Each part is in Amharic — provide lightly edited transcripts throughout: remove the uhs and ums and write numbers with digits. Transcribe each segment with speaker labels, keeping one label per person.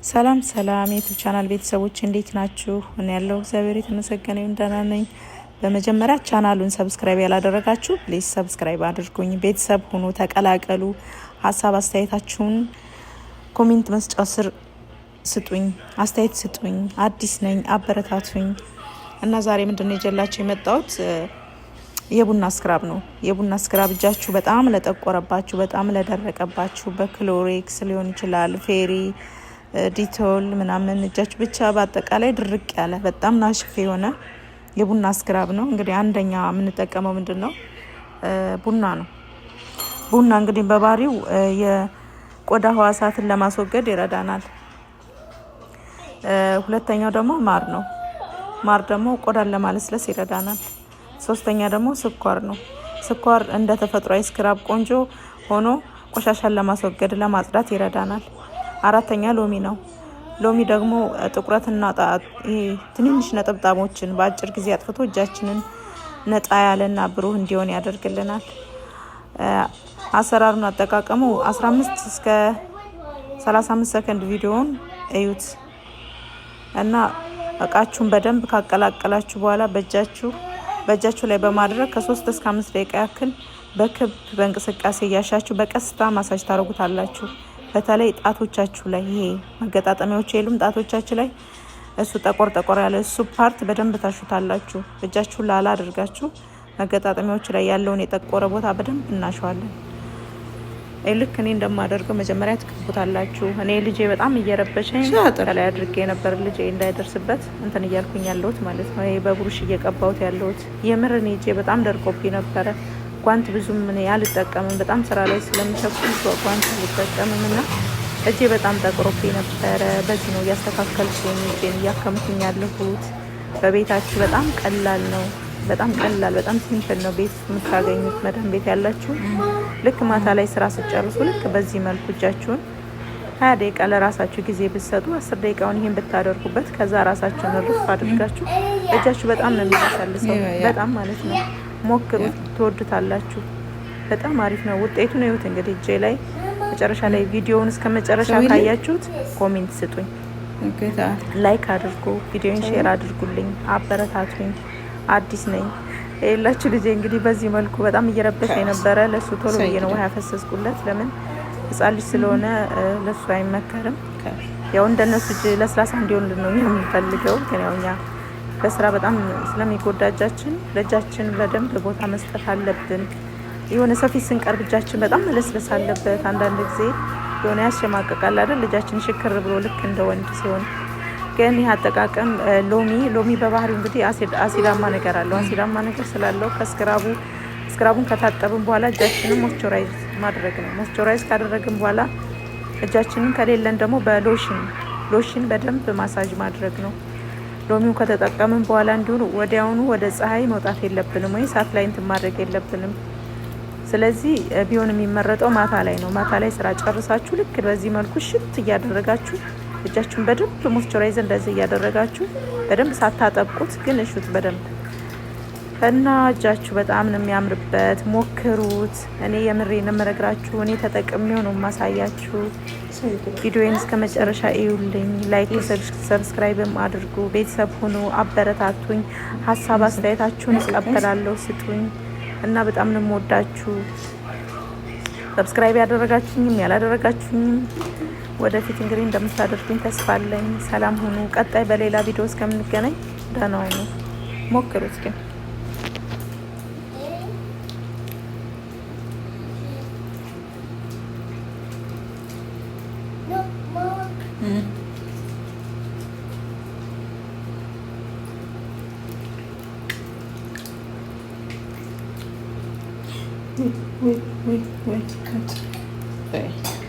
Speaker 1: ሰላም ሰላም የ YouTube channel ቤተሰቦች፣ እንዴት ናችሁ? እኔ ያለው እግዚአብሔር የተመሰገነ ይሁን ደህና ነኝ። በመጀመሪያ ቻናሉን subscribe ያላደረጋችሁ please subscribe አድርጉኝ፣ ቤተሰብ ሁኑ፣ ተቀላቀሉ። ሀሳብ አስተያየታችሁን comment መስጫው ስር ስጡኝ፣ አስተያየት ስጡኝ። አዲስ ነኝ፣ አበረታቱኝ። እና ዛሬ ምንድን ነው ይዤላችሁ የመጣሁት? የቡና scrub ነው። የቡና scrub እጃችሁ በጣም ለጠቆረባችሁ፣ በጣም ለደረቀባችሁ፣ በ Clorox ሊሆን ይችላል፣ Fairy፣ Dettol ምናምን፣ እጃችሁ ብቻ በአጠቃላይ ድርቅ ያለ፣ በጣም ናሽፍ የሆነ የቡና scrub ነው። እንግዲህ አንደኛ የምንጠቀመው ምንድን ነው? ቡና ነው። ቡና እንግዲህ በባህሪው የቆዳ ህዋሳትን ለማስወገድ ይረዳናል። ሁለተኛው ደግሞ ማር ነው። ማር ደግሞ ቆዳን ለማለስለስ ይረዳናል። ሶስተኛ ደግሞ ስኳር ነው። ስኳር እንደ ተፈጥሯዊ scrub ቆንጆ ሆኖ ቆሻሻን ለማስወገድ፣ ለማጽዳት ይረዳናል። አራተኛ ሎሚ ነው። ሎሚ ደግሞ ጥቁረትና ትንንሽ ነጠብጣቦችን በአጭር ጊዜ አጥፍቶ እጃችንን ነጣ ያለና ብሩህ እንዲሆን ያደርግልናል። አሰራሩን አጠቃቀሙ 15 እስከ 35 ሰከንድ ቪዲዮውን እዩት እና እቃችሁን በደንብ ካቀላቀላችሁ በኋላ በእጃችሁ ላይ በማድረግ ከ3 እስከ 5 ደቂቃ ያክል በክብ በእንቅስቃሴ እያሻችሁ በቀስታ ማሳጅ ታደርጉታላችሁ። በተለይ ጣቶቻችሁ ላይ፣ ይሄ መገጣጠሚያዎች የሉም ጣቶቻችሁ ላይ፣ እሱ ጠቆር ጠቆር ያለ እሱ part በደንብ ታሹታላችሁ። እጃችሁን ላላ አድርጋችሁ መገጣጠሚያዎቹ ላይ ያለውን የጠቆረ ቦታ በደንብ እናሸዋለን። ልክ እኔ እንደማደርገው መጀመሪያ ትቀቡታላችሁ። እኔ ልጄ በጣም እየረበሸኝ ከላይ አድርጌ ነበር፣ ልጄ እንዳይደርስበት እንትን እያልኩኝ ያለሁት ማለት ነው። ይሄ በብሩሽ እየቀባሁት ያለሁት የምር እኔ እጄ በጣም ደርቆብኝ ነበረ። ጓንት ብዙም እኔ አልጠቀምም፣ በጣም ስራ ላይ ስለምቸኩል ጓንት አልጠቀምም እና እጄ በጣም ጠቁሮብኝ ነበረ። በዚህ ነው እያስተካከልኩኝ እጄን እያከምኩኝ ያለሁት። በቤታችሁ በጣም ቀላል ነው። በጣም ቀላል፣ በጣም simple ነው። ቤት ውስጥ የምታገኙት፣ መዳም ቤት ያላችሁ፣ ልክ ማታ ላይ ስራ ስትጨርሱ ልክ በዚህ መልኩ እጃችሁን 20 ደቂቃ ለራሳችሁ ጊዜ ብትሰጡ፣ 10 ደቂቃውን ይሄን ብታደርጉበት፣ ከዛ ራሳችሁን እርፍ አድርጋችሁ እጃችሁ በጣም ነው የሚለሰልሰው። በጣም ማለት ነው። ሞክሩት፣ ትወዱታላችሁ። በጣም አሪፍ ነው። ውጤቱን እዩት እንግዲህ እጄ ላይ መጨረሻ ላይ። ቪዲዮውን እስከ መጨረሻ ካያችሁት comment ስጡኝ፣ like አድርጉ፣ ቪዲዮን share አድርጉልኝ፣ አበረታቱኝ። አዲስ ነኝ። የላችሁ ልጄ እንግዲህ በዚህ መልኩ በጣም እየረበሸ የነበረ ለእሱ ቶሎ ብዬ ነው ውሃ ያፈሰስኩለት። ለምን? ህጻን ልጅ ስለሆነ ለእሱ አይመከርም። ያው እንደነሱ እጅ ለስላሳ እንዲሆንልን ነው የምንፈልገው። ግን ያው እኛ በስራ በጣም ስለሚጎዳ እጃችን፣ ለእጃችን በደንብ ቦታ መስጠት አለብን። የሆነ ሰው ፊት ስንቀርብ እጃችን በጣም መለስለስ አለበት። አንዳንድ ጊዜ የሆነ ያሸማቀቃል አይደል? እጃችን ሽክር ብሎ ልክ እንደ ወንድ ሲሆን። ግን ይህ አጠቃቀም ሎሚ በባህሪው እንግዲህ አሲዳማ ነገር አለው። አሲዳማ ነገር ስላለው ከ scrub ኡ scrub ኡን ከታጠብን በኋላ እጃችንን moisturize ማድረግ ነው። Moisturize ካደረግን በኋላ እጃችንን፣ ከሌለን ደግሞ በ lotion lotion በደንብ ማሳጅ ማድረግ ነው። ሎሚው ከተጠቀምን በኋላ እንዲሁም ወዲያውኑ ወደ ፀሐይ መውጣት የለብንም ወይ እሳት ላይ እንትን ማድረግ የለብንም። ስለዚህ ቢሆን የሚመረጠው ማታ ላይ ነው። ማታ ላይ ስራ ጨርሳችሁ ልክ በዚህ መልኩ ሽት እያደረጋችሁ፣ እጃችሁን በደንብ moisturize እንደዚህ እያደረጋችሁ፣ በደንብ ሳታጠብቁት ግን እሹት በደንብ እና እጃችሁ በጣም ነው የሚያምርበት። ሞክሩት። እኔ የምሬን የምነግራችሁ፣ እኔ ተጠቅሜው ነው የማሳያችሁ። ቪዲዮዬን እስከ መጨረሻ እዩልኝ። Like፣ subscribe ም አድርጉ። ቤተሰብ ሁኑ፣ አበረታቱኝ። ሀሳብ አስተያየታችሁን እቀበላለሁ፣ ስጡኝ እና በጣም ነው የምወዳችሁ። Subscribe ያደረጋችሁኝም ያላደረጋችሁኝም ወደፊት እንግዲህ እንደምታደርጉኝ ተስፋ አለኝ። ሰላም ሁኑ። ቀጣይ በሌላ ቪዲዮ እስከምንገናኝ ደህና ሁኑ። ሞክሩት ግን።
Speaker 2: No, Mom.
Speaker 3: Wait, wait, wait, wait, cut. Wait.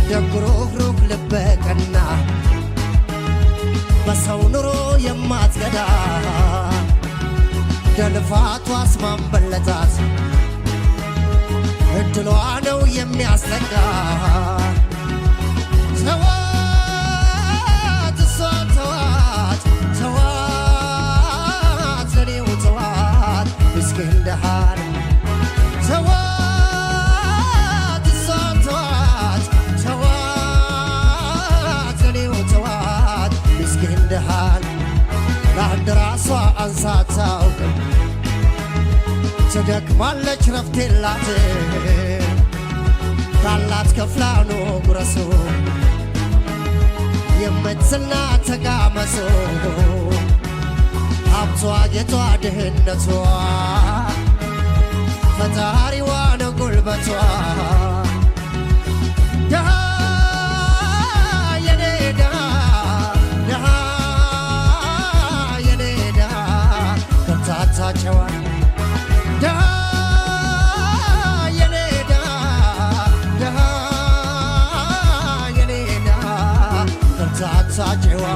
Speaker 4: ደጉ፣ ሩህሩህ፣ ልበ ቀና፣ በሰው ኑሮ የማትገዳ፣ ደልፋቷ አስማን በለጣት፣ እድሏ ነው የሚያስጠጋ። ሰዋት አንሳ አታውቅም። ትደክማለች ረፍት የላት፣ ካላት ከፍላ ኑ ጉረሱ የምትልና ተጋመሱ። ሀብቷ ጌጧ ድህነቷ፣ ፈጣሪዋ ነው ጉልበቷ። ደሃ የኔ ደሃ፣ ደሃ የኔ ደሃ፣ ከርታታ ጨዋ። ደሃ የኔ ደሃ፣ ደሃ የኔ ደሃ፣ ከርታታ ጨዋ።